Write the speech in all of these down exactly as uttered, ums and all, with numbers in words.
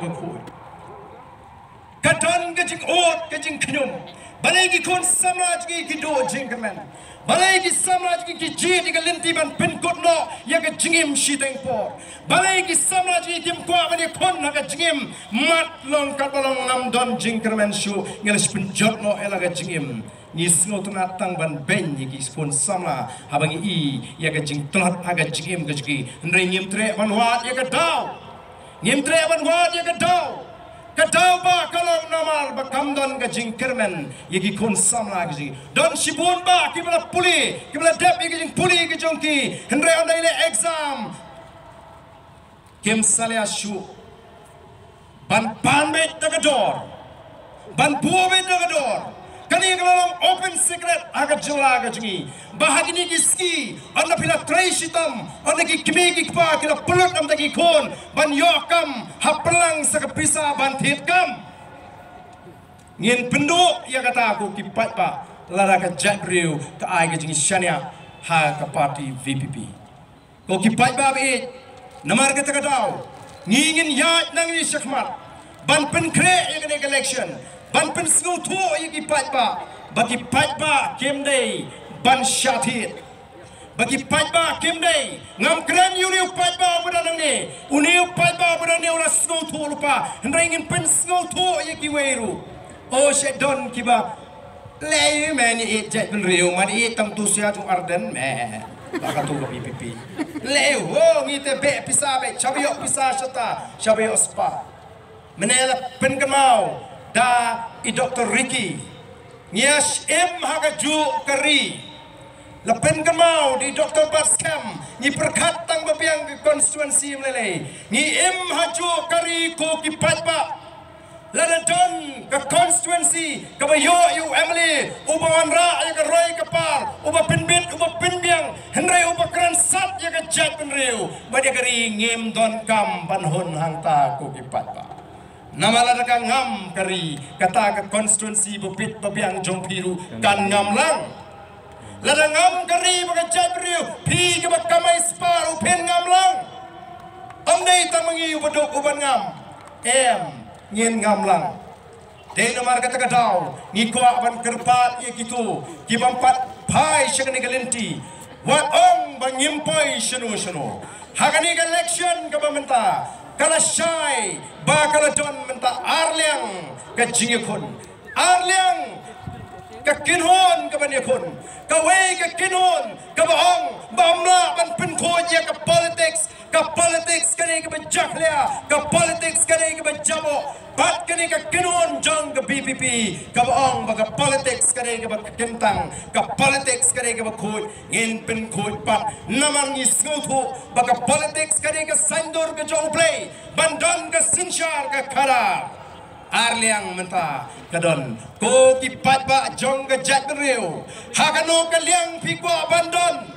ka khuid. Ka don ka jingud, ka jingkhñium. Balei ki khun samla jong ngi ki duh jingkyrmen? Balei ki samla jong ngi ki jied ïa ka lynti ban pynkut noh ïa ka jingim shiteng por? Balei ki samla jong ngi kim kwah ban ïakhun ha ka jingim? Mat long katba long ngam don jingkyrmen shuh, ngi la shu pynjot noh ïa la ka jingim. Ngi sngewtynnat tang ban beiñ ïa ki khun samla haba ngi i ïa ka jingtlot ha ka jingim ka jong ki. Hynrei ngim treh ban wad ïa ka daw. Ngim treh ban wad ïa ka daw. Ka daw ba ka long namar ba kam don ka jingkyrmen ïa ki khun samla ka jong ki. Don shibun ba kiba la pule, kiba la dep ïa ka jingpule ka jong ki. Hynrei ynda i leh exam, kim salia shuh ban pan beit da ka dor, ban buh beit da ka dor. Kane ka la long open secret ha ka jylla ka jong ngi, ba ha kine ki sngi, ynda phi la trei shitom, ynda ki kmie ki kpa ki la pynlut na bynta ki khun ban ïoh kam, hap pynlang sa ka pisa ban thied kam. Ngin pynduh ïa kata ko ki paidbah, lada ka jaitbynriew ka ai ka jingshaniah ha ka party V P P. Ko ki paidbah ba ïeit, namar kata ka daw ngi ngin ïaid nangne shakhmat ban pynkhreh ïa kane ka election, ban pynsngewthuh ïa ki paidbah ba ki paidbah kim dei ban shah thied. Ba ki paidbah kim dei, ngam kren ïa une u paidbah uba don nangne, une u paidbah uba don nangne u la sngewthuh lypa, hynrei ngin pynsngewthuh ïa kiwei ruh. O, shet don kiba leh, me, ngi ïeit jaitbynriew, man ïeit tang tu sia tu Ardent, me. Ba ka tu ka V P P. Leh, ho, ngi te beh pisa beh, shaba ïoh pisa shata, shaba ïoh spah. Mynne la pynkynmaw da i Doctor Ricky, ngi ïa im ha kajuh ka ri. La pynkynmaw da i Doctor Batskhem, ngi pyrkhat tang ba biang ka constituency Malalai. Ngi im ha juh ka ri ko ki paidbah. Lada don ka constituency kaba ïoh ïa u M L A uba wanrah ïa ka roi ka par, uba pynbit, uba pynbiang, hynrei uba kren sat ïa ka jaitbynriew bad ïa ka ri, ngim donkam ban hun hangta ko ki paidbah. Namar lada ka ngam ka ri, kata ka constituency ba bit ba biang jong phi ruh kan ngam lang. Lada ngam ka ri bad ka jaitbynriew, phi kaba kamai spah ruh phin ngam lang. Ym dei tang ma ngi uba duk uban ngam. Em, ngin ngam lang. Dei namar kata ka daw ngi kwah ban kyrpad ïa kito ki bym pat phai sha kane ka lynti. Wat ong ba ngim poi shano shano. Ha kane ka election kaba mynta, ka la shai ba ka la don mynta ar liang ka jingïakhun. Ar liang ka kynhun kaban ïakhun. Kawei ka kynhun kaba ong ba ym lah ban pynkhuid ïa ka politics. Ka politics ka dei kaba jakhlia, ka politics ka dei kaba jaboh. Bad kane ka kynhun jong ka V P P kaba ong ba ka politics ka dei kaba kyntang, ka politics ka dei kaba khuid. Ngin pynkhuid pat, namar ngi sngewthuh ba ka politics ka dei ka saiñdur ka jong U Blei ban don ka synshar ka khadar. Ar liang mynta ka don. Ko ki paidbah jong ka jaitbynriew, ha kano ka liang phi kwah ban don?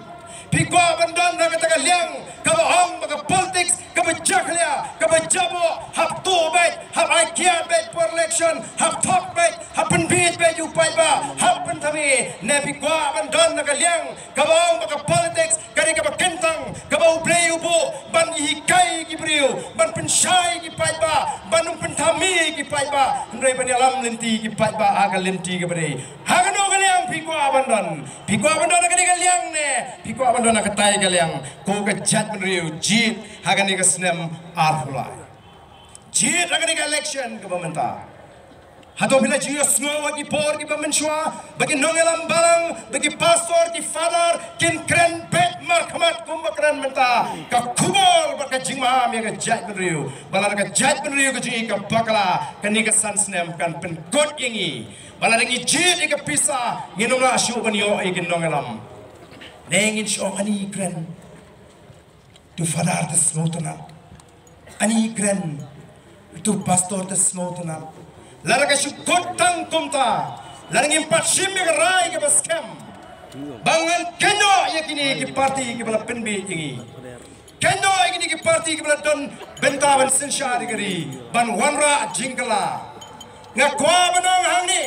Phi kwah ban don ha kata ka liang kaba ong ba ka politics kaba jakhlia, kaba jaboh, hap tuh beit, hap ai kiad beit por election, hap thok beit, hap pynbit beit ïa u paidbah, hap pynthame? Ne phi kwah ban don ha ka liang kaba ong ba ka politics ka dei kaba kyntang, kaba U Blei u buh ban hikai ki briew, ban pynshai ki paidbah, ban pynthame ki paidbah, hynrei ban ïalam lynti ki paidbah ha ka lynti kaba dei? Ha kano ka liang phi kwah ban don? Phi kwah ban don ha kane ka liang ne phi kwah ban don ha katai ka liang? Ko ka jaitbynriew, jied ha kane ka snem arphew lai. Jied ha kane ka election kaba mynta. Hato phi la ju ïohsngew ha ki por kiba mynshuwa ba ki nongïalam balang, ba ki pastor, ki father kin kren beit markhmat kumba kren mynta? Ka khubor bad ka jingmaham ïa ka jaitbynriew. Ba lada ka jaitbynriew ka jong ngi ka bakla, kane ka san snem kan pynkut ïa ngi. Ba lada ngi jied ïa ka pisa, ngin ym lah shuh ban ïoh ïa ki nongïalam. Ne ngin shu ong ani kren. To father te sngewtynnat. Ani kren. To pastor te sngewtynnat. Lada ka shu kut tang kumta, lada ngim pat shim ïa ka rai kaba skhem ba ngan kynnoh ïa kine ki party kiba la pynbit ïa ngi, kynnoh ïa kine ki party kiba la don bynta ban synshar ïa ka ri, ban wanrah jingkylla. Nga kwah ban ong hangne,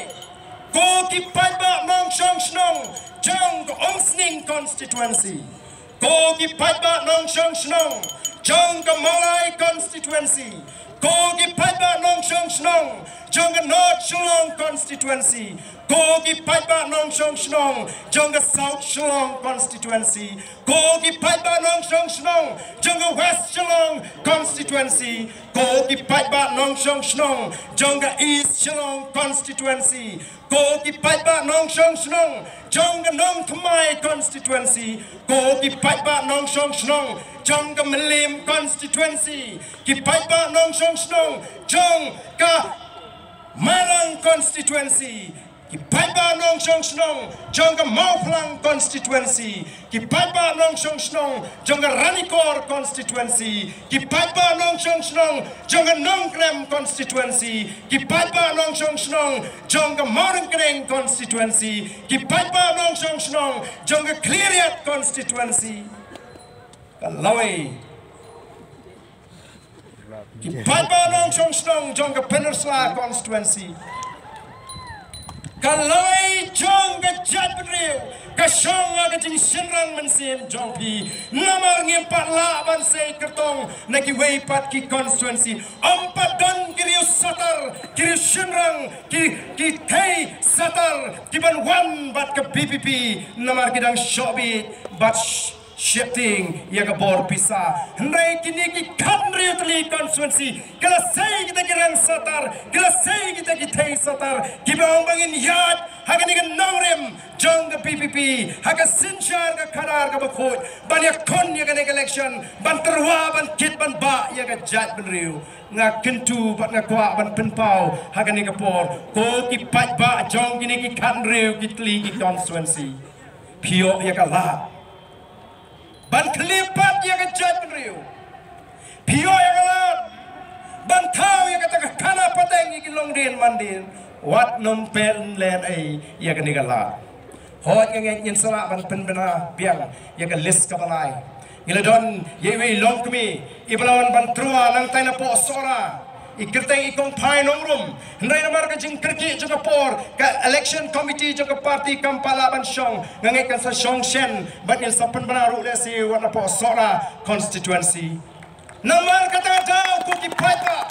ko ki paidbah nongshong shnong jong ka Umsning constituency, ko ki paidbah nongshong shnong jong ka Mawlai constituency, ko ki paidbah nongshong shnong jong ka North Shillong constituency, ko ki paidbah nongshong shnong jong ka South Shillong constituency, ko ki paidbah nongshong shnong jong ka West Shillong constituency, ko ki paidbah nongshong shnong jong ka East Shillong constituency, ko ki paidbah nongshong shnong jong ka Nongthymmai constituency, ko ki paidbah nongshong shnong jong ka Mylliem constituency, ki paidbah nongshong shnong jong ka Mairang constituency, ki paidbah nongshong shnong jong ka Mawphlang constituency, ki paidbah nongshong shnong jong ka Ranikor constituency, ki paidbah nongshong shnong jong ka Nongkrem constituency, ki paidbah nongshong shnong jong ka Mawryngkneng constituency, ki paidbah nongshong shnong jong ka Khliehriat constituency. Ka lawei, ki paidbah nongshong shnong jong ka Pynursla constituency. Ka lawei jong ka jaitbynriew ka shong ha ka jingshynrang mynsiem jong phi. Namar ngim pat lah ban sei kyrtong na kiwei pat ki constituency. Ym pat don ki riew satar, ki riew shynrang, ki, ki thei satar ki ban wan bad ka VPP. Namar ki dang shoh bit bad sh- sheptieng ïa ka bor pisa. Hynrei kine ki khathynriew tylli constituency, ki la sei kita ki rang satar, ki la sei kita ki thei satar, kiba ong ba ngin ïaid ha kane ka nongrim jong ka VPP ha ka synshar ka khadar kaba khuid ban ïakhun ïa kane ka election, ban tyrwa, ban kit ban bah ïa ka jaitbynriew. Nga kyntu bad nga kwah ban pynpaw ha kane ka por, ko ki paidbah jong kine ki khathynriew ki tylli ki constituency, phi ïoh ïa ka lad ban khlieh pat ïa ka jaitbynriew. Phi ïoh ïa ka lad ban thaw ïa kata ka khana pateng ïa ki longdien mandien. Wat nym pynlen ei ïa kane ka lad. Hooid, nga ngeit ngin sa lah ban pynbna biang ïa ka list kaba lai. Ngi la don ïa iwei i longkmie iba la wan ban tyrwa nangtai napoh Sohra. I kyrteng i Kong Phai Nongrum. Hynrei namar ka jingkyrkieh jong ka por, ka election committee jong ka party kam pat lah ban shong. Nga ngeit kan sa shong shen bad ngin sa pynbna ruh lehse wat napoh Sohra constituency. Namar kata ka daw, ko ki paidbah,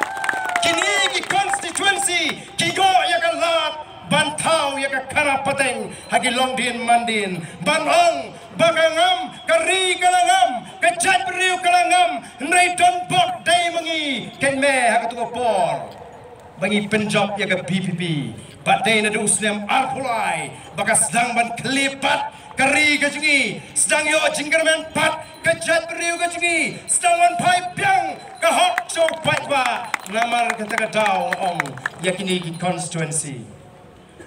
kine ki constituency ki ïoh ïa ka lad ban thaw ïa ka khana pateng ha ki longdien mandien, ban ong ba ka ngam, ka ri ka la ngam, ka jaitbynriew ka la ngam. Hynrei don bok dei ma ngi, kynmaw ha katu ka por ba ngi pynjop ïa ka VPP. Bad dei naduh u snem arphew lai ba ka sdang ban khlieh pat ka ri ka jong ngi, sdang ïoh jingkyrmen pat ka jaitbynriew ka jong ngi, sdang wan phai biang ka hok jong u paidbah. Namar kata ka daw ong ïa kine ki constituency,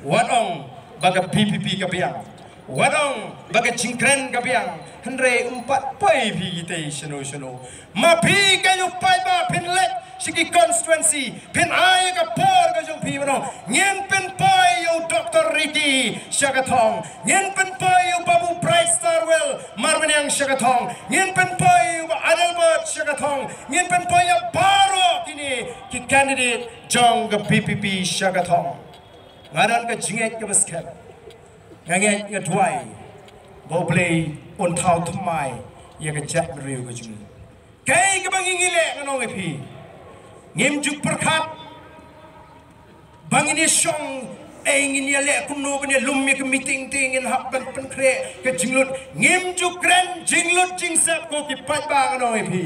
wat ong ba ka VPP ka biang, wat ong ba ka jingkren ka biang, hynrei ym pat poi phi kitei shano shano. Ma phi ka ïa u paidbah phin leit sha ki constituency, phin ai ka por ka jong phi ban ong, ngin pynpoi ïa u Doctor Ricky sha ka thong, ngin pynpoi ïa u Babu Bright Starwell Marbaniang sha ka thong, ngin pynpoi ïa u Bah Adelbert sha ka thong, ngin pynpoi ïa baroh kine ki candidate jong ka VPP sha ka thong. Nga don ka jingngeit kaba skhem. Nga ngeit, nga duwai ba U Blei un thaw thymmai ïa ka jaitbynriew ka jong ngi. Kaei kaba ngi ngi leh, ngan ong ïa phi, ngim ju pyrkhat ba ngin ïa shong, ei, ngin ïa leh kumno ban ïa lum ïa ka meeting te, ngin hap ban pynkhreh ka jinglut. Ngim ju kren jinglut jingsep, ko ki paidbah, ngan ong ïa phi.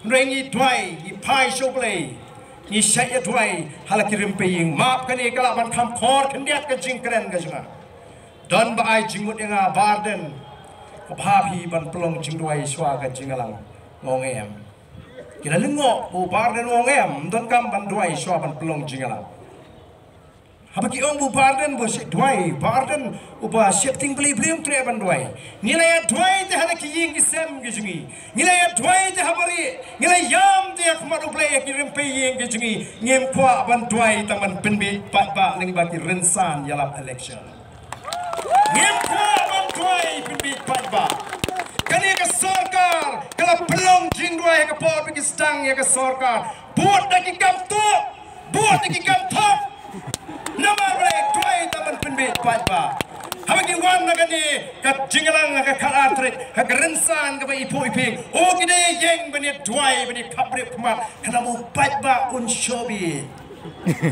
Hynrei ngi duwai, ngi phai sha U Blei, ngi shait ïa duwai ha la ki rympei ïing. Map, kane ka lah ban kham khor khyndiat ka jingkren ka jong nga. Don ba ai jingmut ïa nga, Bah Ardent, ka bha phi ban pynlong jingduwai shuwa ka jingïalang. Nga ong em. Ki la lyngngoh, u Bah Ardent u ong em, ym donkam ban duwai shuwa ban pynlong jingïalang. Haba ki ong ba u Bah Ardent ba u shait duwai, Bah Ardent uba sheptieng Blei Blei, ym treh ban duwai. Ngi la ïa duwai te ha la ki ïing ki sem ki jong ngi. Ngi la ïa duwai te ha barieh. Ngi la ïam te ha khmat U Blei ha ki rympei ïing ki jong ngi. Ngim kwah ban duwai tang ban pynbiej paidbah lyngba ki rynsan ïalap election. Ngim kwah ban duwai pynbiej paidbah. Kane ka sorkar ka la pynlong jingduwai ha ka por ba ki sdang ïa ka sorkar. Bud da ki kam tuh, bud da ki kam thok. Namar balei? Duwai tang ban pynbiej paidbah. Haba wan na kane ka jingïalang ha ka khatar tarik ha ka rynsan kaba iphuh iphieng. O ki dei ïeng ban ïa duwai ban ïa khapbriew khmat khnang ba u paidbah un shongbiej.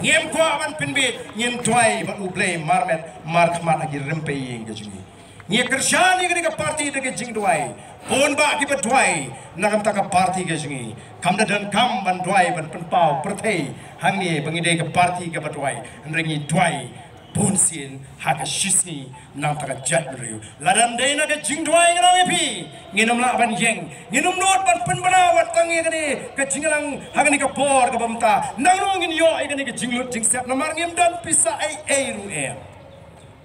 Ngim kwah ban pynbiej, ngin duwai bad U Blei marmet markhmat ha ki rympei ïing ka jong ngi. Ngi kyrshan ïa kane ka party da ka jingduwai. Bun bah kiba duwai na ka bynta ka party ka jong ngi. Kam da donkam ban duwai ban pynpaw pyrthei hangne ba ngi dei ka party kaba duwai. Hynrei ngi duwai bun sien ha ka shisngi na ka bynta ka jaitbynriew. Lada ym dei na ka jingduwai ngan ong ïa phi, ngin ym lah ban ïeng, ngin ym nud ban pynbna wat tang ïa kane ka jingïalang ha kane ka por kaba mynta. Nangno ngin ïoh ïa kane ka jinglut jingsep namar ngim don pisa ei ei ruh em.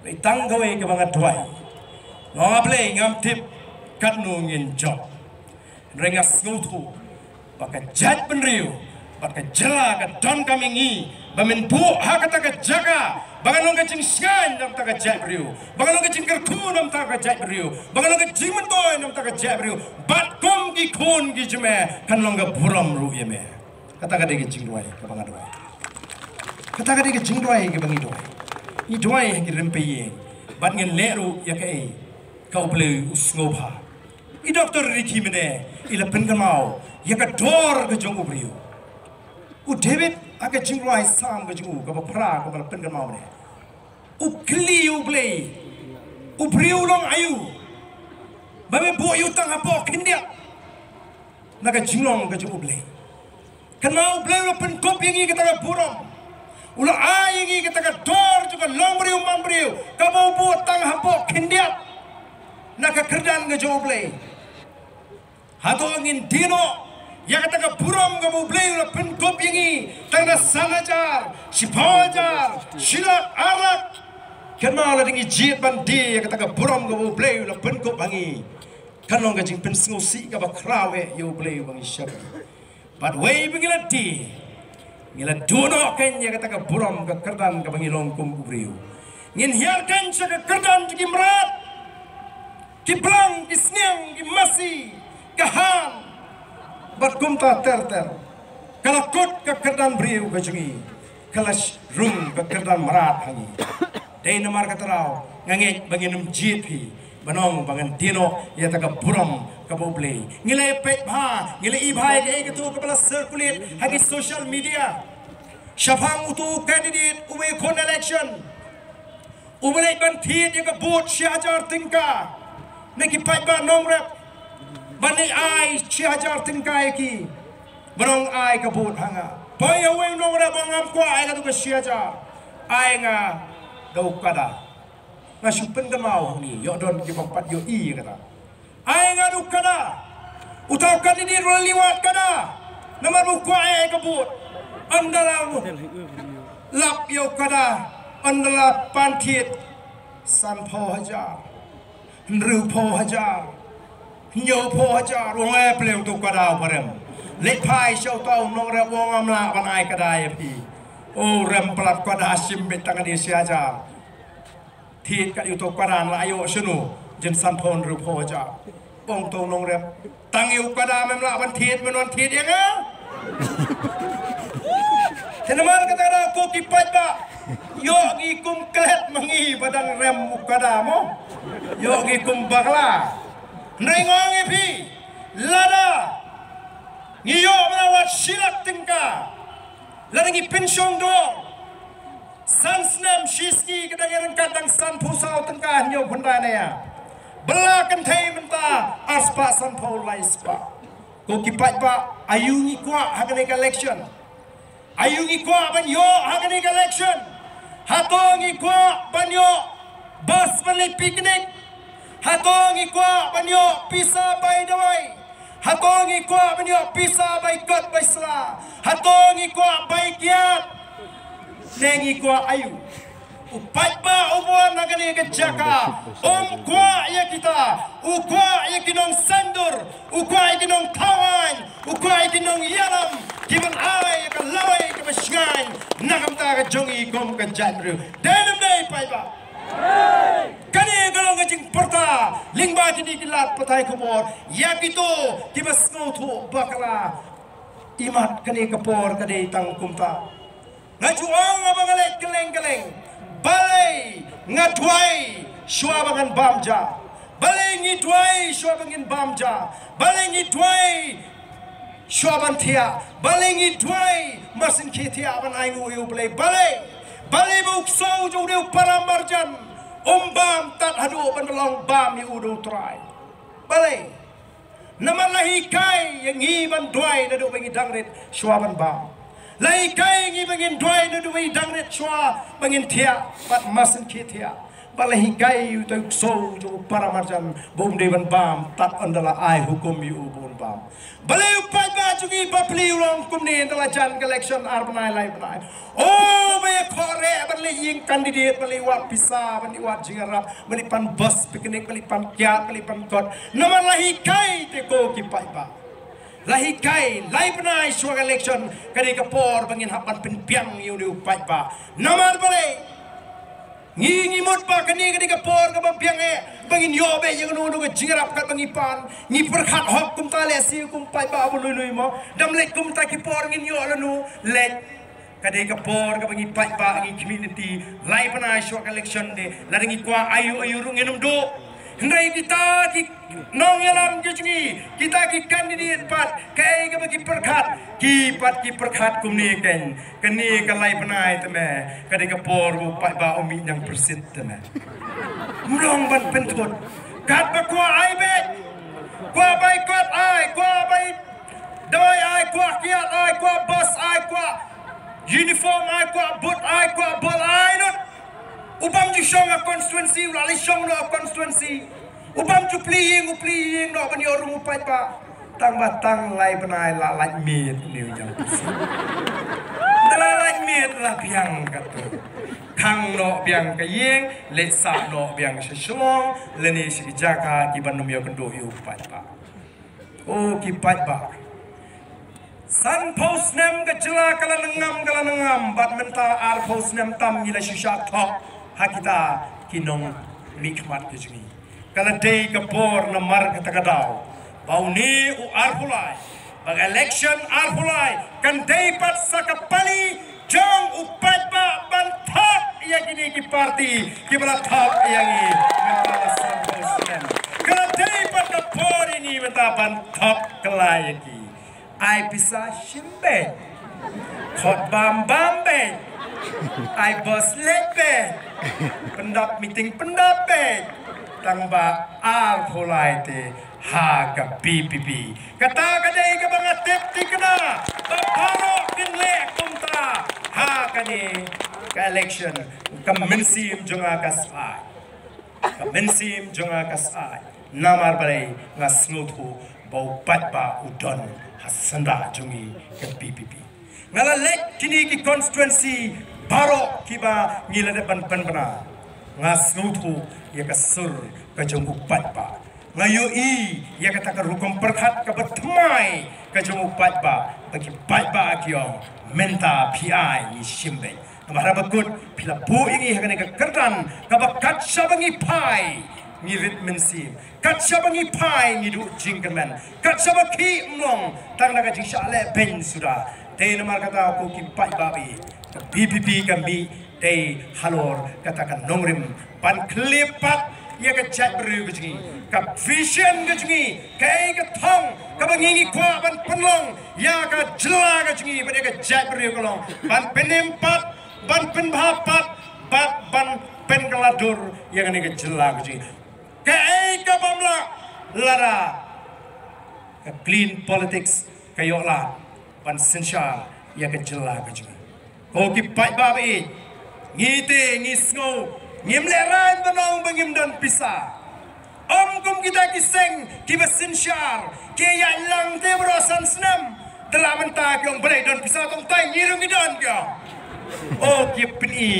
Hynrei tang kawei kaba nga duwai, nga ong A Blei, ngam tip katno ngin jop. Hynrei nga sngewthuh ba ka jaitbynriew bad ka jylla ka donkam ïa ngi ba men buh ha kata ka jaka ba kan long ka jingshngaiñ na ka bynta ka jaitbynriew, ba kan long ka jingkyrkhu na ka bynta ka jaitbynriew, ba kan long ka jingmyntoi na ka bynta ka jaitbynriew. Bad kum ki khun ki jong me kan long ka burom ruh ïa me. Kata ka dei ka jingduwai kaba nga duwai. Kata ka dei ka jingduwai kaba ngi duwai. Ngi duwai ha ki rympei ïing bad ngin leh ruh ïa kaei ka U Blei u sngewbha. I Doktor Ricky mynne i la pynkynmaw ïa ka dor ka jong u briew. U David ha ka jingrwai Salm ka jong u kaba phra kaba la pynkynmaw mynne, u kylli U Blei, u briew u long aïu ba me buh ïa u tang hapoh khyndiat na ka jinglong ka jong U Blei. Kynmaw U Blei u la pynkup ïa ngi kata ka burom, u la ai ïa ngi kata ka dor jong ka longbriew manbriew kaba u buh tang hapoh khyndiat na ka kyrdan ka jong U Blei. Hato ngin die noh ïa kata ka burom kaba U Blei u la pynkup ïa ngi tang da san hajar, shiphew hajar, shi lak, ar lak? Kynmaw lada ngi jied ban die ïa kata ka burom kaba U Blei u la pynkup ha ngi, kan long ka jingpynsngewsih kaba khraw eh ïa U Blei uba ngi shakri. Bad wei ba ngi la die, ngi la duh noh kein ïa kata ka burom ka kyrdan kaba ngi long kum u briew. Ngin hiar kein sha ka kyrdan jong ki mrad, ki blang, ki sniang, ki masi, ka han, bad kumta ter ter. Ka la kut ka kyrdan briew ka jong ngi, ka la rung ka kyrdan mrad ha ngi. Dei namar kata ruh nga ngeit ba ngin ym jied hi ban ong ba ngan die noh ïa kata ka burom kaba U Blei. Ngi la peit bha, ngi la i bha ïa kaei kato kaba la circulate ha ki social media shaphang uto u candidate uba ïakhun election, uba leit ban thied ïa ka vote shi hajar tyngka na ki paidbah nongrep, ban leit ai shi hajar tyngka ïa ki. Ba ong ai ka vote ha nga. Poi ha uwei u nongrep ba ong ngam kwah ai kato ka shi hajar, ai nga da u kada. Nga shu pynkynmaw hangne, ïoh don kiba pat ïohi ïa kata. Ai nga da u kada. Uta u candidate u la liwat kada namar ba u kwah ai ka vote. Ynda la lap ïa u kada, ynda la pan thied, sanphew hajar, hynriewphew hajar, hynñiewphew hajar. U ong eh, pleng uta u kada uba rem. Leit phai sha uta u nongrep, u ong ngam lah ban ai kada ïa phi. O, rem palat kada, shim beit tang kane shi hajar. Thied kat ïa uta u kada, la ïoh shano jin sanphew hynriewphew hajar. Ong uta u nongrep, tang ïa u kada mem lah ban thied, men wan thied ïa nga. Te namar kata ka daw ko ki paidbah, ïoh ngi kum klet ma ngi ba dang rem u kada mo. Ïoh ngi kum bakla. Hynrei nga ong ïa phi, lada ngi ïoh ba la wat shi lak tyngka, lada ngi pynshong dor, san snem shi sngi ka dang ïaryngkat dang sanphew saw tyngka, hynñiew phew khyndai na ïa. Ba la kynthei mynta arspah sanphew, laispah. Ko ki paidbah, aïu ngi kwah ha kane ka election? Aïu ngi kwah ban ïoh ha kane ka election? Hato ngi kwah ban ïoh bus ban leit picnic? Hato ngi kwah ban ïoh pisa bai dawai? Hato ngi kwah ban ïoh pisa bai kot bai sla? Hato ngi kwah bai kiad? Ne ngi kwah aïu? U paidbah uba wan na kane ka jaka um kwah ïa kita, u kwah ïa ki nongsaiñdur, u kwah ïa ki nongthaw aiñ, u kwah ïa ki nongïalam kiban ai ïa ka lawei kaba shngaiñ na ka bynta ka jong ngi kum ka jaitbynriew. Dei ne ym dei, paidbah? Kane ka long ka jingpyrta lyngba kine ki lad pathai khubor ïa kito kiba sngewthuh bakla. Imat kane ka por ka dei tang kumta. Nga ju ong ba nga leh kylleng kylleng. Balei nga duwai Shuwa ba ngan bam ja. Balei ngi duwai shuwa ba ngin bam ja? Balei ngi duwai shuwa ban thiah? Balei ngi duwai marsien khie thiah ban ai nguh ïa U Blei? Balei? Balei ba u ksew jong u dei u para marjan um bam tad haduh ban long bam ïa u da U Trai? Balei? Namar la hikai ïa ngi ban duwai naduh ba ngi dang rit shuwa ban bam. La hikai ïa ngi ba ngin duwai naduh ba ngi dang rit shuwa ba ngin thiah bad marsien khie thiah. Bad la hikai ïa uta u ksew jong u para marjan ba um dei ban bam tad ynda la ai hukum ïa u ba un bam. Balei u paidbah jong ngi bapli u long kumne ynda la jan ka election ar bnai lai bnai? O, ba ïa khohreh ban leit ïeng candidate, ban leit wad pisa, ban leit wad jingïarap, ban leit pan bus picnic, ban leit pan kiad, ban leit pan kot. Namar la hikai te ko ki paidbah. La hikai, lai bnai shuwa ka election ka dei ka por ba ngin hap ban pynbiang ïa une u paidbah. Namar balei? Ngi ngi mut ba kane ka dei ka por kaba biang eh ba ngin ïoh beit ïa kano kano ka jingïarap katba ngi pan. Ngi pyrkhat hok kumta lehse kum paidbah ba lui lui mo. Dang leit kumta ki por ngin ïoh lano leit. Ka dei ka por kaba ngi paidbah ngi community lai bnai shuwa ka election de. Lada ngi kwah aïu aïu ruh ngin ym duh. Hynrei kita ki nongïalam ki jong ngi, kita ki candidate pat, kaei kaba ki pyrkhat, ki pat ki pyrkhat kumne keiñ. Kane ka lai bnai te me ka dei ka por ba u paidbah u mih ñiangpyrsit te me. Ym long ban pynthut. Katba kwah ai beit. Kwah bai kot ai, kwah bai dawai ai, kwah kiad ai, kwah bus ai, kwah uniform ai, kwah boot ai, kwah bol ai lut. U bym ju shong ha constituency u la leit shong noh ha constituency. U bym ju plie ïing u plie ïing noh ban ïoh rung u paidbah. Tang ba tang lai bnai la lait miet une u ñiangpyrsit. Te la lait miet la biang katto. Khang noh biang ka ïing, leit sah noh biang sha Shillong lane sha ki jaka kiban ym ïoh kynduh ïa u paidbah. O ki paidbah. Sanphew snem ka jylla ka la nang ngam, ka la nang ngam, bad mynta arphew snem tam ngi la shu shah thok ha kita ki nongmihkhmat ki jong ngi. Ka la dei ka por namar kata ka daw ba une u arphew lai, ba ka election arphew lai kan dei pat sa ka pali jong u paidbah ban thok ïa kine ki party kiba la thok ïa ngi mynta la sanphew snem. Ka la dei pat ka por ïa ngi mynta ban thok kylla ïa ki. Ai pisa shim beit. Khot bam bam beit. Ai bos leit beit. Pyndap meeting pyndap beit. Tang ba arphew lai te ha ka V P P. Kata ka dei kaba nga tip thikna ba baroh kin leh kumta ha kane ka election. Ka mynsiem jong nga ka sah. Ka mynsiem jong nga ka sah. Namar balei? Nga sngewthuh ba u paidbah u don ha syndah jong ngi ka V P P. Nga la leit kine ki constituency baroh kiba ngi la dep ban pynbna. Nga sngewthuh ïa ka sur ka jong u paidbah. Nga ïohi ïa kata ka rukom pyrkhat kaba thymmai ka jong u paidbah, ba ki paidbah ki ong mynta phi ai ngi shim beit. Namar haba kut phi la buh ïa ngi ha kane ka kyrdan kaba kat shaba ngi phai ngi rit mynsiem, kat shaba ngi phai ngi duh jingkyrmen, kat shaba khih ym long tang da ka jingshah leh beiñ suda. Te namar kata ko ki paidbah, ka V P P ka mih dei halor kata ka nongrim ban khyllipmat ïa ka jaitbynriew ka jong ngi, ka vision ka jong ngi, kaei ka thong kaba ngi ngi kwah ban pynlong ïa ka jylla ka jong ngi bad ïa ka jaitbynriew ka long ban pynim pat, ban pynbha pat bad ban pynkylla dur ïa kane ka jylla ka jong ngi. Kaei ka bym lah lada ka clean politics ka ïoh lad ban synshar ïa ka jylla ka jong ngi. Ko ki paidbah ba ïeit, ngi te ngi sngew ngim lehraiñ ban ong ba ngim don pisa. Ym kum kita ki seng kiba synshar, ki ïaid lang te baroh san snem. Te la mynta ki ong balei don pisa tang tai, ngi ruh ngi don, ki ong. O ki pyni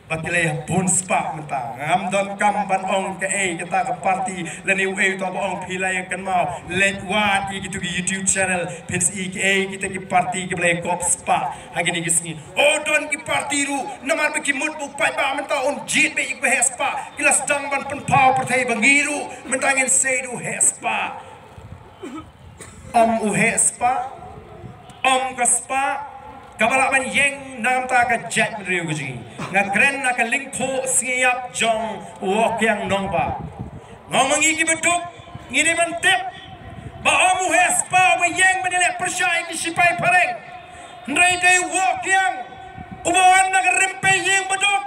ba ki la ïa bun spah mynta. Ngam don kam ban ong kaei kata ka party lane uei uta ba ong, phi la ïa kynmaw, leit wad ïa kitu ki YouTube channel phin sa i kaei kita ki party kiba la ïa kop spah ha kine ki sngi. O don ki party ruh namar ba ki mut ba u paidbah mynta un jied beit ïa kiba heh spah, ki la sdang ban pynpaw pyrthei ba ngi ruh mynta ngin sei da u heh spah. Ym u heh spah, ym ka spah, kaba lah ban ïeng na ka bynta ka jaitbynriew ka jong ngi. Nga kren na ka lyngkhuh sngi ïap jong u Wokiang Nongbah. Nga ong ma ngi kiba duk, ngi dei ban tip ba ym u heh spah uba ïeng ban ïaleh pyrshah ïa ki shipai phareng. Hynrei dei u Wokiang uba wan na ka rympei ïing ba duk,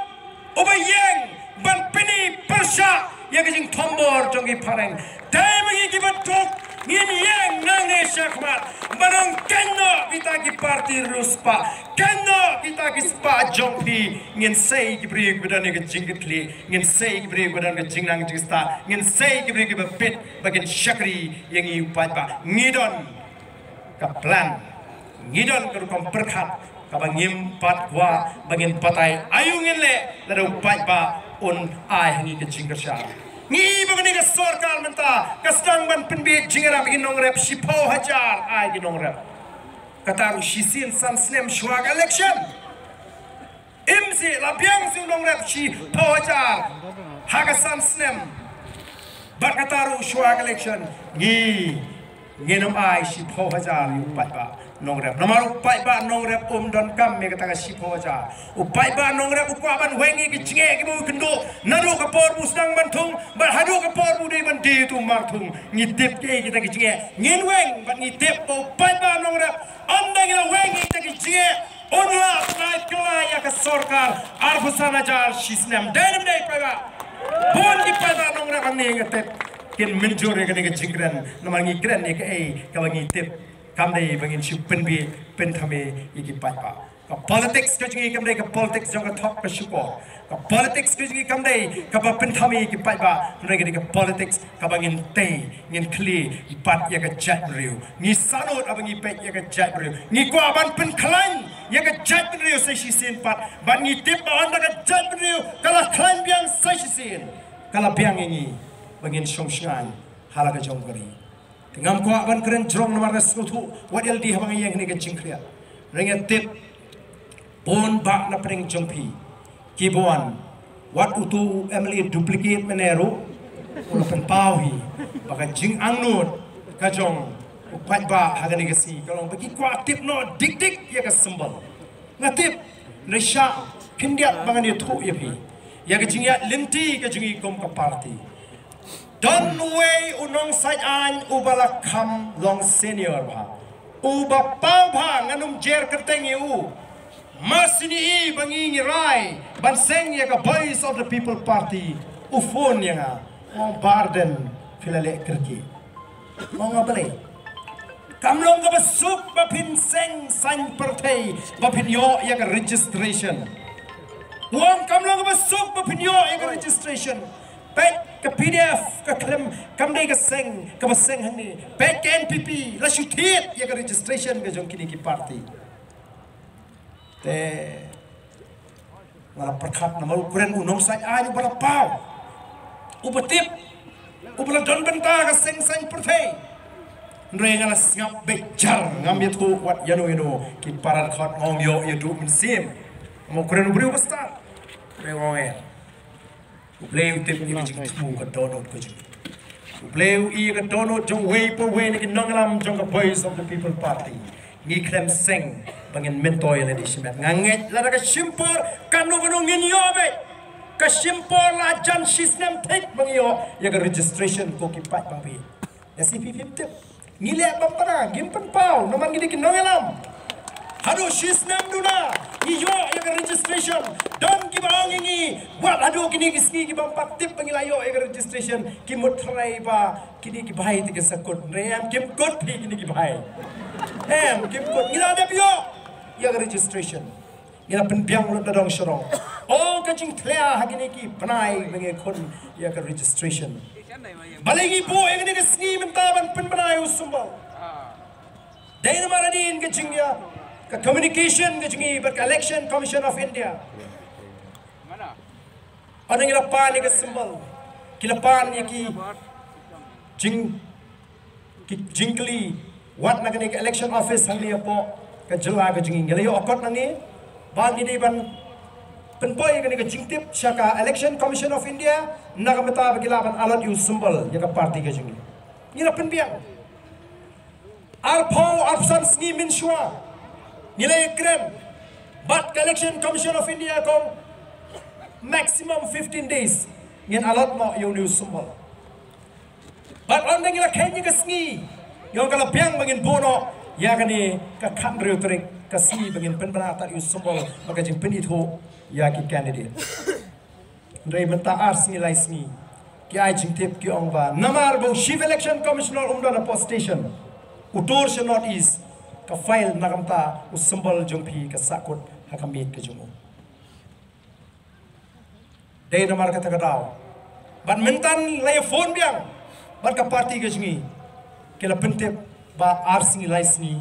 uba ïeng ban pyni pyrshah ïa ka jingthombor jong ki phareng. Dei ma ngi kiba duk, ngin ïeng nangne shakhmat ban ong kynnoh kita ki parti riewspah, kynnoh kita ki spah jong phi. Ngin sei ki briew kiba don ïa ka jingkitkhlieh, ngin sei ki briew kiba don ka jingnang jingstad, ngin sei ki briew kiba bit ba kin shakri ïa ngi u paidbah. Ngi don ka plan, ngi don ka rukom pyrkhat kaba ngim pat kwah ba ngin batai aïu ngin leh lada u paidbah un ai ha ngi ka jingkyrshan. Ngi ba kane ka sorkar mynta ka sdang ban pynbeit jingïarap ïa ki nongrep, shiphew hajar ai ki nongrep. Kata ruh shisien san snem shuwa ka election. Im seh la biang seh u nongrep shiphew hajar ha ka san snem. Bad kata ruh shuwa ka election ngi, ngin ym ai shiphew hajar ïa u paidbah nongrep. Namar u paidbah nongrep um donkam ïa kata ka shiphew hajar. U paidbah nongrep u kwah ban weng ïa ki jingeh kiba u kynduh naduh ka por ba u sdang ban thung bad haduh ka por ba u dei ban die ïa utu u mar thung. Ngi tip kiei kita ki jingeh. Ngin weng bad ngi tip ba u paidbah nongrep ym dei ngi la weng ïa kita ki jingeh. Un lah ban ai kylla ïa ka sorkar arphew san hajar shi snem. Dei ne ym dei paidbah? Bun ki paidbah nongrep hangne nga tip kin mynjur ïa kane ka jingkren. Namar ngi kren ïa kaei kaba ngi tip. Kam dei ba ngin shu pynbeit pynthame ïa ki paidbah. Ka politics ka jong ngi kam dei ka politics jong ka thok ka shukor. Ka politics ka jong ngi kam dei kaba pynthame ïa ki paidbah. Hynrei ka dei ka politics kaba ngin tei, ngin khlieh pat ïa ka jaitbynriew. Ngi sahnud haba ngi peit ïa ka jaitbynriew. Ngi kwah ban pynkhlaiñ ïa ka jaitbynriew sa shisien pat. Bad ngi tip ba ynda ka jaitbynriew ka la khlaiñ biang sa shisien, ka la biang ïa ngi ba ngin shong shngaiñ ha la ka jong ka ri. Te ngam kwah ban kren jrong namar nga sngewthuh wat ïalade haba nga ïeng ha kane ka jingkhriat. Hynrei nga tip bun bah na pdeng jong phi kiba wan, wat utu u M L A duplicate mynne ruh u la pynpaw hi ba ka jingangnud ka jong u paidbah ha kane ka sngi ka long ba ki kwah tip noh dik dik ïa ka symbol. Nga tip, hynrei shah khyndiat ba ngan ïathuh ïa phi ïa ka jingïaid lynti ka jong ngi kum ka party. Don uwei u nongsait aiñ uba la kham long senior bha, uba paw bha, ngan ym jer kyrteng ïa u. Mar shu i ba ngi ngi rai ban seng ïa ka Voice of the People Party, u phone ïa nga, u ong, Bah Ardent, phi la leh kyrkieh. Nga ong, balei? Kam long kaba suk ba phin seng saiñ pyrthei ba phin ïoh ïa ka registration? U ong, kam long kaba suk ba phin ïoh ïa ka registration. Peit ka P D F ka khlem, kam dei ka seng kaba seng hangne. Peit ka N P P la shu thied ïa ka registration ka jong kine ki party. Te nga la pyrkhat namar u kren u nongsait aiñ uba la paw, uba tip, uba la don bynta ka seng saiñ pyrthei. Hynrei nga la sngap beit jar, ngam ïathuh wat ïano ïano, ki para dkhot nga ong ïoh ïa duh mynsiem. Nga ong kren u briew ba stad. Hynrei nga ong eh, U Blei u tip ïa ka jingthmu ka dohnud ka jong ngi. U Blei u i ïa ka dohnud jong uwei pa uwei na ki nongïalam jong ka Voice of the People Party. Ngi khlem seng ba ngin myntoi lade shimet. Nga ngeit lada ka shim por kano kano ngin ïoh beit. Ka shim por la jan shisnem thik ba ngi ïoh ïa ka registration ko ki paidbah. Lehse phi phim tip. Ngi leh bym pat, ngim pynpaw namar ngi dei ki nongïalam. Haduh shisnem duna ngi ïoh ïa ka registration. Don kiba ong ïa ngi, wat haduh kine ki sngi ki bym pat tip ba ngi la ïoh ïa ka registration, ki mut tharai ba kine ki bhai te ki sa kut. Hynrei em, kim kut phi kine ki bhai. Em, kim kut. Ngi la dep ïoh ïa ka registration. Ngi la pynbiang lut da dong sha dong. O ka jingthlia ha kine ki bnai ba ngi khun ïa ka registration. Balei ngi buh ïa kane ka sngi mynta ban pynbna ïa u symbol? Dei namar hadien ka jingïa ka communication ka jong ngi bad ka Election Commission of India. Ynda ngi la pan ïa ka symbol, ki la pan ïa ki jing ki jingkylli wat na kane ka election office hangne hapoh ka jylla ka jong ngi. Ngi la ïoh akot nangne ba ngi dei ban pynpoi kane ka jingtip sha ka Election Commission of India na ka bynta ba ki lah ban allot ïa u symbol ïa ka party ka jong ngi. Ngi la pynbiang. Arphew, arphew san sngi mynshuwa Ngi la ïakren bad ka Election Commission of India, ka ong maximum fifteen days ngin allot noh ïa une u symbol. Bad ynda ngi la kheiñ ïa ka sngi, ïa ka la biang ba ngin buh noh ïa kane ka khathynriew tarik, ka sngi ba ngin pynbna ïa u symbol bad ka jingpynithuh ïa ki candidate. Hynrei mynta ar sngi lai sngi ki ai jingtip, ki ong ba namar ba u Chief Election Commissioner um don hapoh station, u tur sha North East, ka file na ka mynta u symbol jong phi ka sahkut ha ka miet ka jong u. Dei namar kata ka daw. Bad mynta la ïa phone biang bad ka party ka jong ngi, ki la pyntip ba ar sngi lai sngi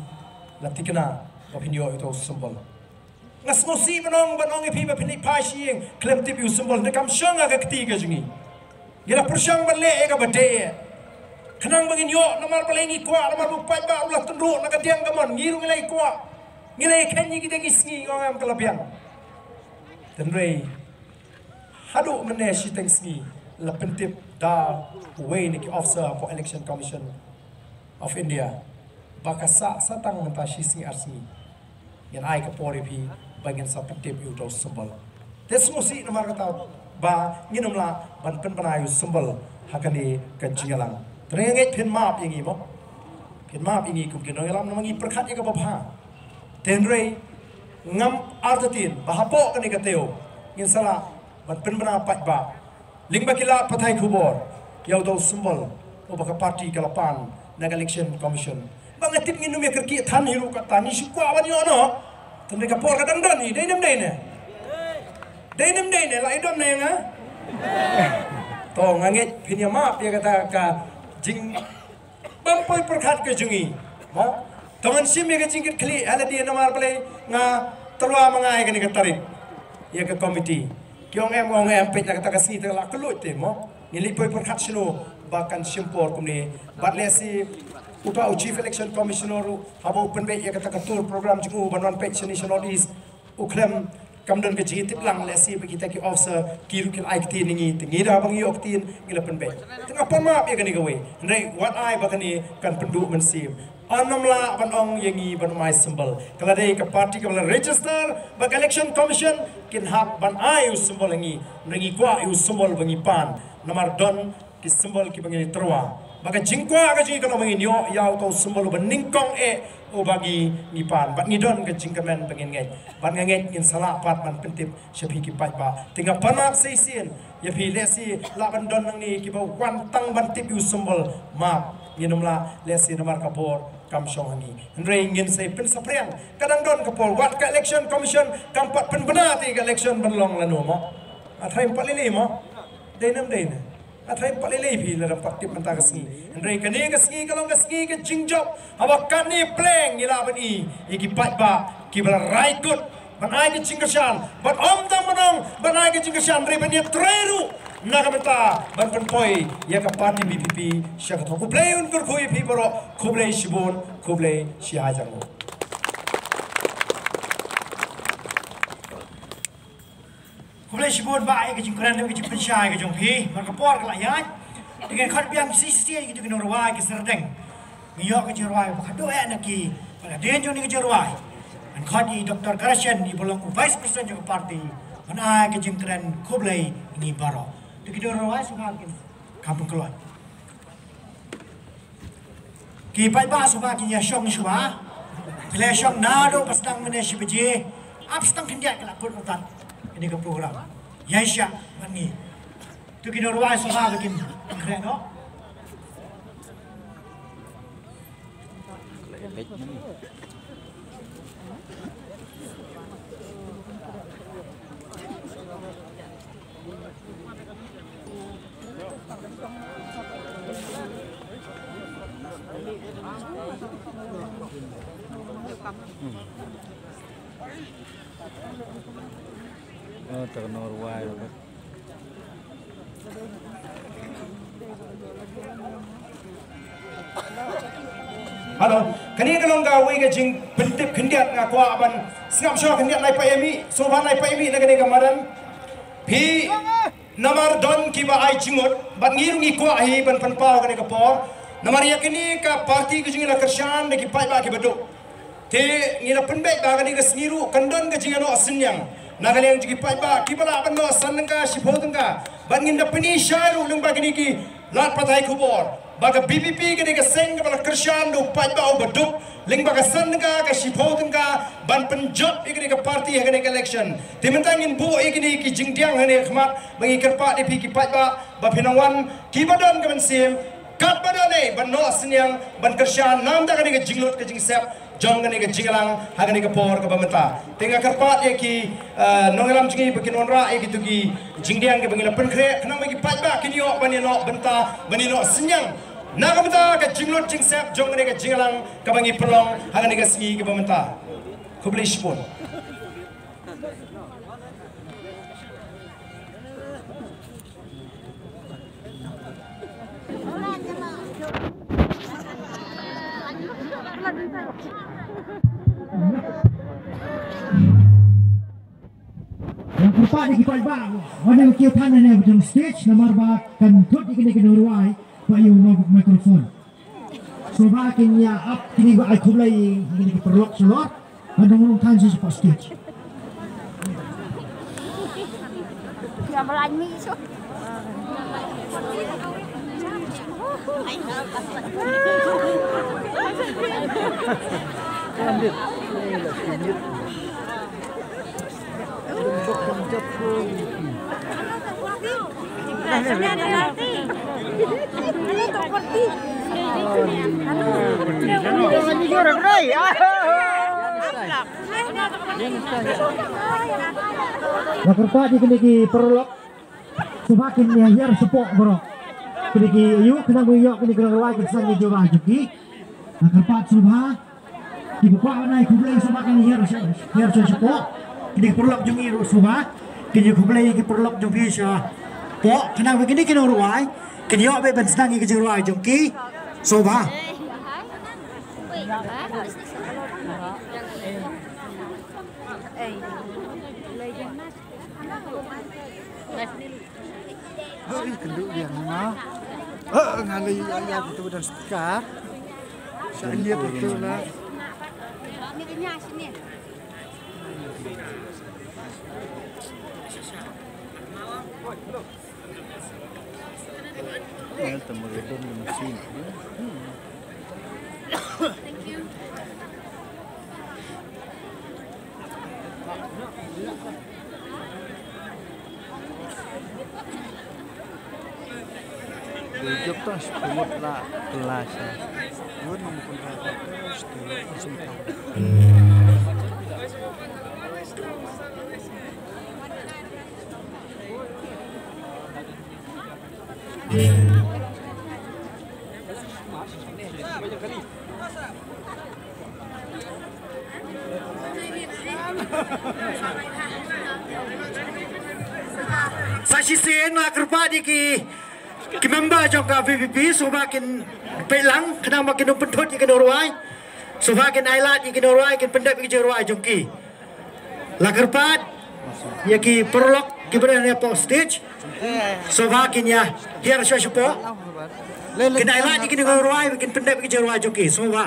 la thikna ba phin ïoh ïa uta u symbol. Nga sngewsih ban ong, ban ong ïa phi ba phin ïa phai sha ïing khlem tip ïa u symbol, hynrei kam shong ha ka kti ka jong ngi. Ngi la pyrshang ban leh ïa kaba dei, khnang ba ngin ïoh, namar balei ngi kwah, namar ba u paidbah u la tynruh na ka diang ka mon, ngi ruh ngi la ïa kwah, ngi la ïa kheiñ ïa ki dei ki sngi, nga ong em, ka la biang. Hynrei haduh mynne shiteng sngi la pyntip da uwei na ki officer hapoh Election Commission of India ba ka sah sa tang mynta shi sngi ar sngi ngin ai ka por ïa phi ba ngin sa pyntip ïa uta u symbol. Te sngewsih namar kata ba ngin ym lah ban pynbna ïa u symbol ha kane ka jingïalang. Te nga ngeit phin map ïa ngi mo. Phin map ïa ngi kum ki nongïalam namar ngi pyrkhat ïa kaba bha. Te hynrei ngam artatien ba hapoh kane ka taïew ngin sa lah ban pynbna paidbah lyngba ki lad pathai khubor ïa uta u symbol uba ka party ka la pan na ka Election Commission. Ba nga tip ngin ym ïa kyrkieh than hi ruh, kata ngi shu kwah ban ïoh noh. Te hynrei ka por ka dang don hi, dei ne ym dei ne? Dei ne ym dei ne? La i dom ne nga? To nga ngeit phin ïa map ïa kata ka jing bym poi pyrkhat ka jong ngi. Mo? Tang ngan shim ïa ka jingkitkhlieh ha lade namar balei nga tyrwa ma nga ïa kane ka tarik ïa ka committee. Ki ong em, ong em, peit na kata ka sngi te la kylluid te mo. Ngin leit poi pyrkhat shano ba kan shim por kumne. Bad lehse uta u Chief Election Commissioner ruh haba u pynbeit ïa kata ka tour program jong u ban wan peit shane sha North East, u khlem, kam don ka jingïatip lang, lehse ba kita ki officer ki ruh ki la ai ktien ïa ngi, te ngi da ba ngi ïoh ktien ngi la pynbeit. Te nga pan map ïa kane kawei. Hynrei wat ai ba kane kan pynduh mynsiem. Ym lah ban ong ïa ngi ban ym ai symbol. Ka la dei ka party kaba la register bad ka Election Commission kin hap ban ai u symbol ïa ngi. Hynrei ngi kwah ïa u symbol ba ngi pan. Namar don ki symbol kiba ngi tyrwa. Ba ka jingkwah ka jong ngi ka long ba ngin ïoh ïa uta u symbol uba nyngkong eh uba ngi, ngi pan. Bad ngi don ka jingkmen ba ngin ngeit. Bad nga ngeit ngin sa lah pat ban pyntip sha phi ki paidbah. Te nga pan map sa shisien ïa phi, lehse lah ban don nangne kiba wan tang ban tip ïa u symbol. Map, ngin ym lah, lehse namar ka bor kam shong ha ngi. Hynrei ngin sa pynsaphriang. Ka dang don ka por, wat ka Election Commission kam pat pynbna te ka election ban long lano mo. Nga tharai ym pat lei lei mo. Dei ne ym dei ne? Nga tharai ym pat lei lei phi, lada ym pat tip mynta ka sngi. Hynrei kane ka sngi ka long ka sngi ka jingjop. Haba katne pleng ngi lah ban i ïa ki paidbah kiba la rai kut ban ai ka jingkyrshan, ban ym tang ban ong ban ai ka jingkyrshan, hynrei ban ïatrei ruh na ka bynta ban pynpoi ïa ka party V P P sha ka thong. Khublei un kyrkhu ïa phi baroh, khublei shibun, khublei shihajar nguh. Khublei shibun bah ïa ka jingkren, ïa ka jingpynshai ka jong phi. Mar ka por ka la ïaid, te ngan khot biang shisien ïa kito ki nongrwai ki syrdeng. Ngi ïoh ka jingrwai ba ka duh eh na ki, ba ka dien jong ngi ka jingrwai. Ngan khot ïa i Doctor Karashen, iba long u Vice President jong ka party, ban ai ka jingkren khublei ïa ngi baroh. Te ki nongrwai sngewbha kin kham pynkloi. Ki paidbah sngewbha kin ïa shong shuwa. Phi la shong naduh ba sdang mynne shi baje. Ap sdang khyndiat ka la kut utat ïa kane ka program. Ïa shah bad ngi. To ki nongrwai sngewbha ba kin khreh noh. Oh, ta ka nongrwai. Hello, kane ka long kawei ka jingpyntip khyndiat, nga kwah ban sngap shuwa khyndiat, nai pat ïa mih, sngewbha nai pat ïa mih na kane ka madan. Phi, namar don kiba ai jingmut, bad ngi ruh ngi kwah hi ban pynpaw kane ka por. Namar ïa kane ka party ka jong ngi la kyrshan da ki paidbah kiba duk. Te ngi la pynbeit ba kane ka sngi ruh kan don ka jingïanoh synñiang na ka liang jong ki paidbah kiba lah ban noh san tyngka shiphew tyngka. Bad ngin da pyni shai ruh lyngba kine ki lad pathai khubor ba ka V P P kane ka seng kaba la kyrshan da u paidbah uba duk lyngba ka san tyngka, ka shiphew tyngka ban pynjop ïa kane ka party ha kane ka election. Te mynta ngin buh ïa kine ki jingdiang ha kane ka khmat ba ngi kyrpad ïa phi ki paidbah ba phin nang wan kiba don ka mynsiem katba don eh ban noh synñiang ban kyrshan namar kane ka jinglut ka jingsep jong kane ka jingïalang ha kane ka por kaba mynta. Te nga kyrpad ïa ki, eh, nongïalam jong ngi ba kin wanrah ïa kito ki jingdiang kiba ngi la pynkhreh khnang ba ki paidbah kin ïoh ban ïanoh bynta, ban ïanoh synñiang na ka bynta ka jinglut jingsep jong kane ka jingïalang kaba ngi pynlong ha kane ka sngi kaba mynta. Khublei shibun. Nga kyrpad ïa ki paidbah ban ïa ki than ne ba jong stage namar ba kan thut ïa kine ki nongrwai ba ïa u microphone. Sngewbha kin ïa ap kine ba ai khublei ïa kine ki paralok shalor. Ba dang long than sha shapoh stage. Nga kyrpad ïa kine ki paralok sngewbha kin ïa hiar shapoh baroh. Kine ki ayu khnang ba ïoh kine ki nongrwai ki san ki jubab jong ki. Nga kyrpad sngewbha. Kiba kwah ban ai khublei sngewbha kin hiar sha, hiar sha shapoh. Kine ki paralok jong ngi ruh sngewbha kin ïa khublei ki paralok jong phi shapoh. Khnang ba kine ki nongrwai kin ïoh ban sdang ïa ki jingrwai jong ki sngewbha. Hei, kynduh biang nga. Hei, nga lei ïa ïa tu dan speaker. Sa ïa tu tu la. Ïa tu ma don mesin. Sa shisien nga kyrpad ïa ki, ki member jong ka V P P sngewbha kin peit lang khnang ba kin ym pynthut ïa ki nongrwai. Sngewbha kin ai lad ïa ki nongrwai kin pyndep ïa ki jingrwai jong ki. La kyrpad ïa ki paralok kiba don hapoh stage. Sngewbha kin ïa hiar sha shapoh. Kin ai lad ïa ki nongrwai kin pyndep ïa ki jingrwai jong ki. Sngewbha.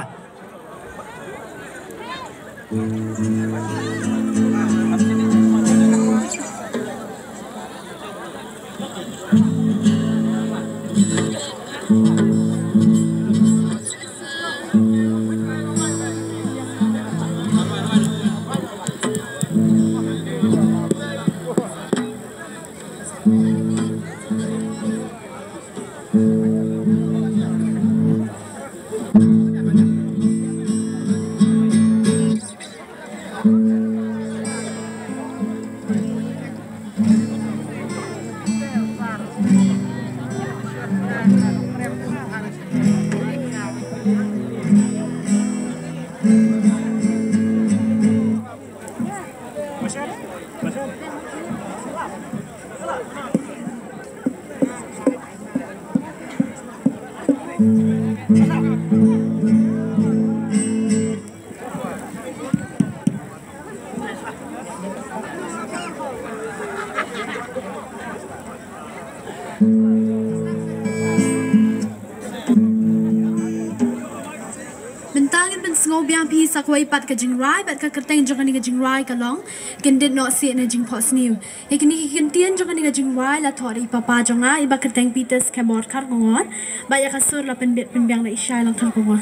Mynta ngin pynsngew biang Phi sa kawei pat ka jingrwai, bad ka kyrteng jong kane ka jingrwai ka long Kyndit Noh Sih na Jingphohsniew. Ïa kine ki kyntien jong kane ka jingrwai la thoh da i papa jong nga, i Bah Kyrteng Peters Khebor Kharkongor, bad ïa ka sur la pynbit pynbiang da i Shai Langkharkongor.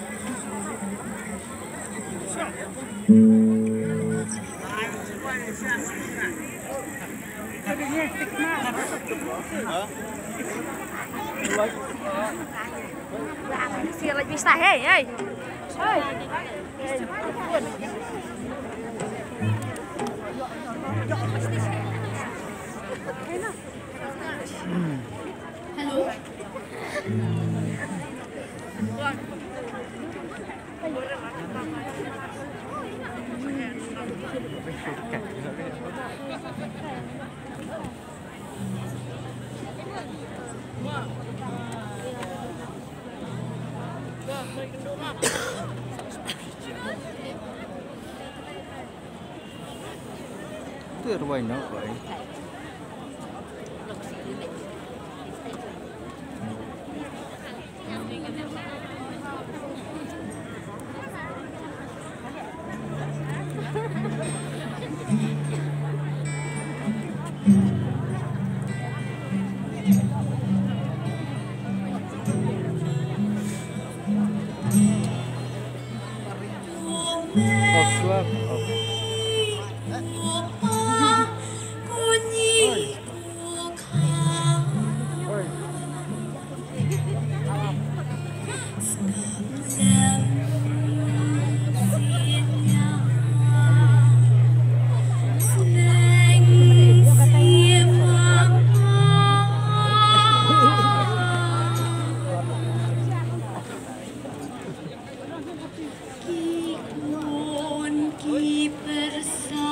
Hello. Ki khun ki pyrsa,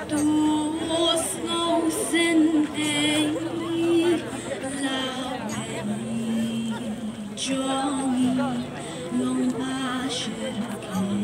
to sngew sngewsih la wen jong ngi long ba shyrkhei.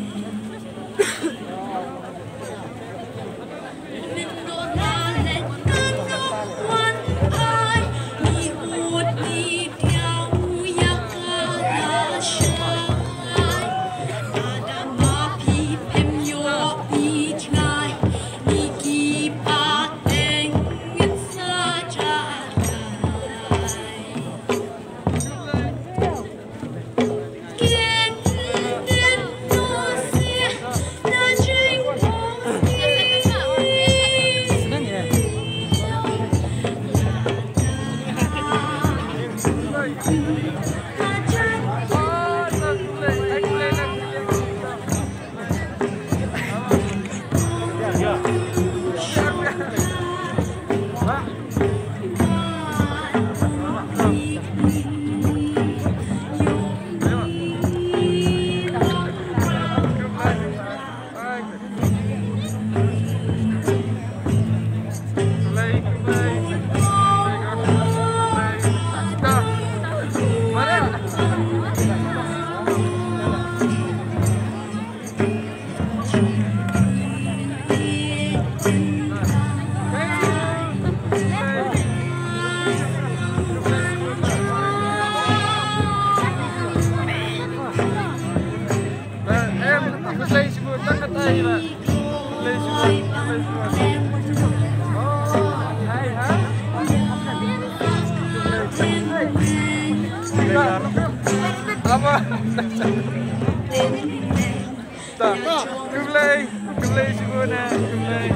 Apa? Ta, khublei, khublei shibun, khublei.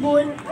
Bun,